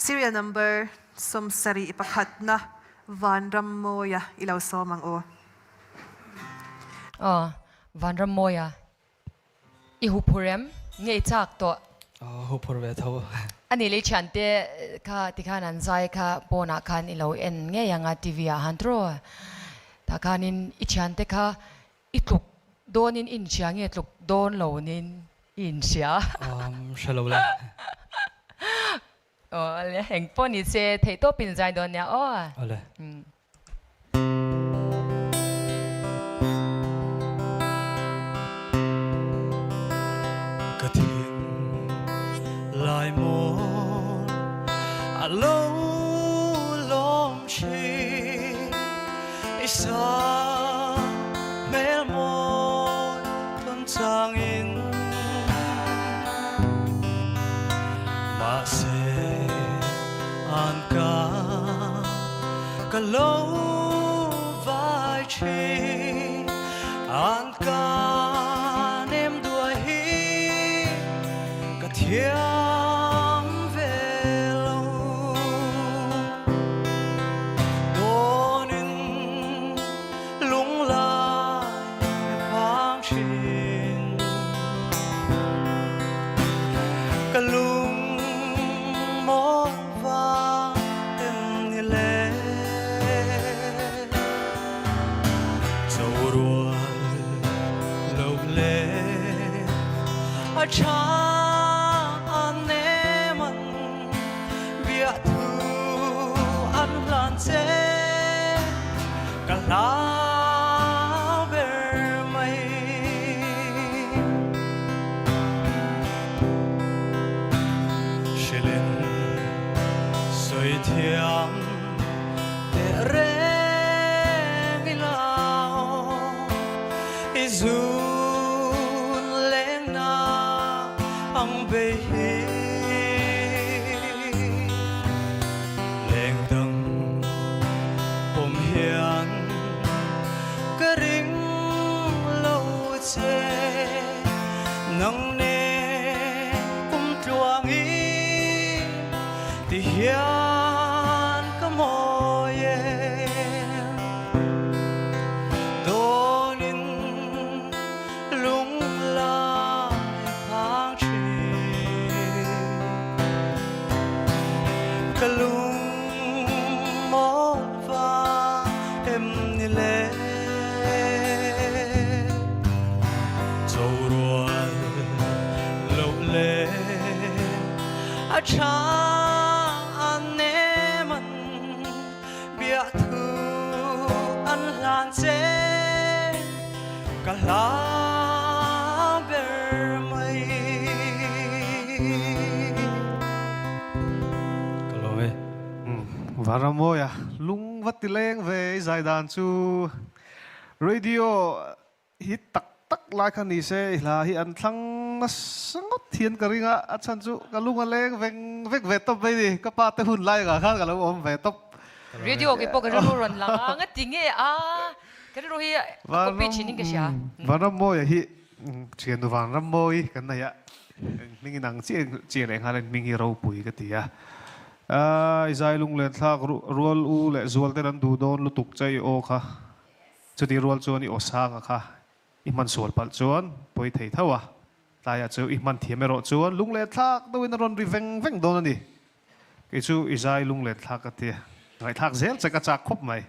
Serial number 71 na Vanrammawia i lo sawm ang u. Aw, Vanrammawia, i huphur em? Nge i chak tawh? Aw, huphur ve tho. A nih leh i thiante kha tikhan an zai kha pawnah khan i lo en ngei ang a TV ah han tawh. Tah khanin i thiante kha I tluk dawnin i inhria nge tluk dawn lo nin i inhria? Um, hre lo le. Aw le, eng pawh ni se theih tawp in zai dawn nia aw. Aw le. Ka thin lai mawn a lo lawm thin I sa hmel mawi tawn changin Mahse an ka ka lo vai thin An ka nem duai hi ka thiam ve lo. Dawnin lunglai phang thin Ka lung mawn vang em ni le Cho rual lo le a tha an nem an Biathu an hlan che ka hlau ber mai. Hrilin sawi thiam teh reng ila i zun leng na ang bei hi. Lengdang pawm hian ka ring lo che nang nen kum tluang i ti hian ka mawi em dawnin Lunglai phang thin Ka lung mawl vang em ni le Cho rual lo le a tha an nem an Biathu an hlan che ka hla ber mai. Ka lawm e. Vanramawia lung va ti leng ve i zai dan chu radio hi tak tak lai kha ni se i hla hi an thlang nasa ngawt hian ka ring a, a chhan chu ka lung a leng veng vek ve tawp mai ni, ka pa te hun lai angah khan ka lo awm ve tawp. Radio ke pawh ka rilru rawn lang a, nga ti nge a, ka rilru hi a copy thin in ka hria. Vanramawia hi thiannu Vanrammawi kan nei a, hming in ang chiah chiah leh nghal in hming hi ropui ka ti a, i zai lunglen thlak rual u leh zual ten an duh dawn lutuk che i aw kha. Chutih rual chuan i aw sanga kha i hman sual palh chuan pawi thei tho a, tlaiah chu i hman thiam erawh chuan lung leh thlak deuhin a rawn ri veng veng dawn a ni. Kei chu i zai lung leh thlak ka ti a, ngaihthlak zel che ka chak khawp mai.